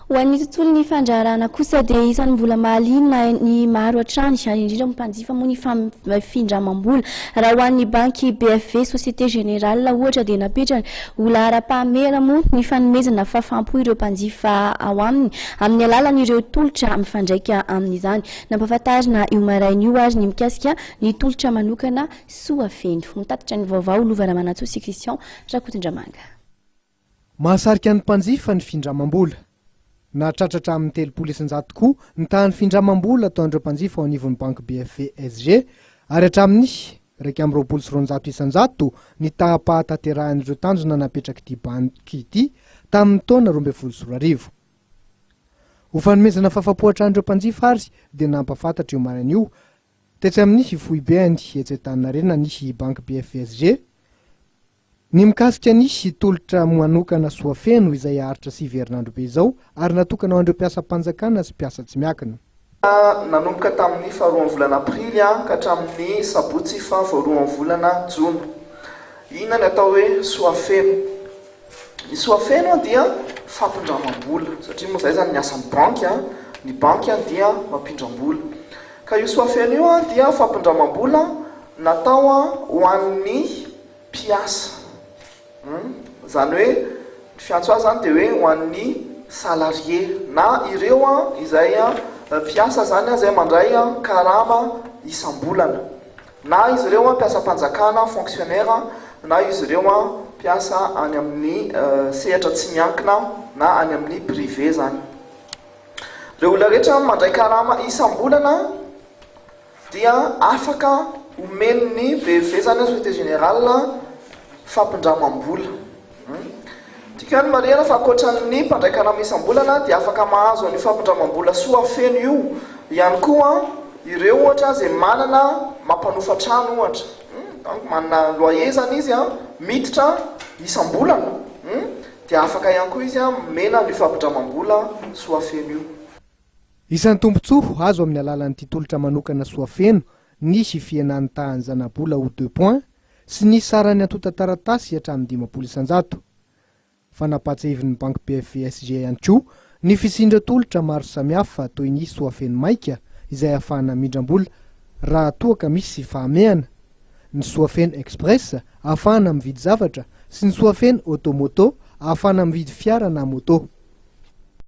Ho an'ny tontolon'ny fandraharahana kosa dia isan'ny mbola mahaliana ny maro hatrany, ary indrindra ny mpanjifa moa ny fifindramam-bola. Raha ho an'ny banky BFV Société Générale ohatra dia napetrany ho laharam-pahamehana moa ny fanomezana fahafaham-po ireo mpanjifa ao aminy amin'ny alalan'ireo tolotra mifandraika amin'izany. Nampahafantarina io maraina io ary ny mikasika ny tolotra manokana Soafeno. Mitatitra ny vaovao Lova Ramanantsoa sy Christian Rakotondramanga. Mahasarika ny mpanjifa ny findramam-bola. Nahatratra hatramin'ny 30% koa ny tahan'ny findramam-bola ataon'ireo mpanjifa ao anivon'ny banky BFV SG ary hatramin'ny 221% ny taham-pahatanterahan'ireo tanjona napetrak'ity banky ity tamin'ny taona 2012. Ho fanomezana fahafapo hatrany ireo mpanjifa ary dia nampahafantatra io maraina io tetsy amin'ny foibeny etsy Antaninarenina ny banky BFV SG, Ny mikasika ny tolotra manokana Soafeno izay haharitra sivy herinandro be izao ary natokana ho an'ireo mpiasam-panjakana sy mpiasa tsy miankina. Nanomboka tamin'ny faharoan'ny volana aprily ka hatramin'ny sabotsy faha voalohan'ny volana jona. Inona ny atao hoe Soafeno? Ny Soafeno dia fampindramam-bola, satria moa izay izany ny asan'ny banky, ny banky dia mampindram-bola. Ka io Soafeno io dia fampindramam-bola natao ho an'ny mpiasa. Izany hoe ny fiantso azy izany dia hoe ho an'ny salarié na ireo izay mpiasa izany izay mandray karama isam-bolana. Na izy ireo mpiasam-panjakana, fonctionnaire, na izy ireo mpiasa any amin'ny sehatra tsy miankina na any amin'ny privé izany. Ireo olona rehetra mandray karama isam-bolana dia afaka omen'ny BEV zany Société Générale fampindramam-bola. Tiako ihany marihana fa ankoatran'ny mpandray karama isam-bolana dia afaka mahazo an'io fampindramam-bola soa feno io ihany koa ireo ohatra izay manana mampanofa trano ohatra. Donc manana loyer zany izy miditra isam-bolana dia afaka ihany koa izy omena an'io fampindramam-bola soa feno io. Isan'ny tombontsoa azo amin'ny alalan'ity tolotra manokana Soafeno ny fihenan'ny tahan'ny zanabola ho deux points sy ny saran'ny antontan-taratasy hatramin'ny 50%. Fa nampahatsiahivin'ny banky BFVSG ihany koa ny fisian'ireo tolotra maro samihafa toy ny Soafeno maika izay ahafahana mindram-bola raha toa ka misy fahamehana, ny Soafeno Express ahafahana mividy zavatra sy ny Soafeno Auto Moto ahafahana mividy fiara na moto.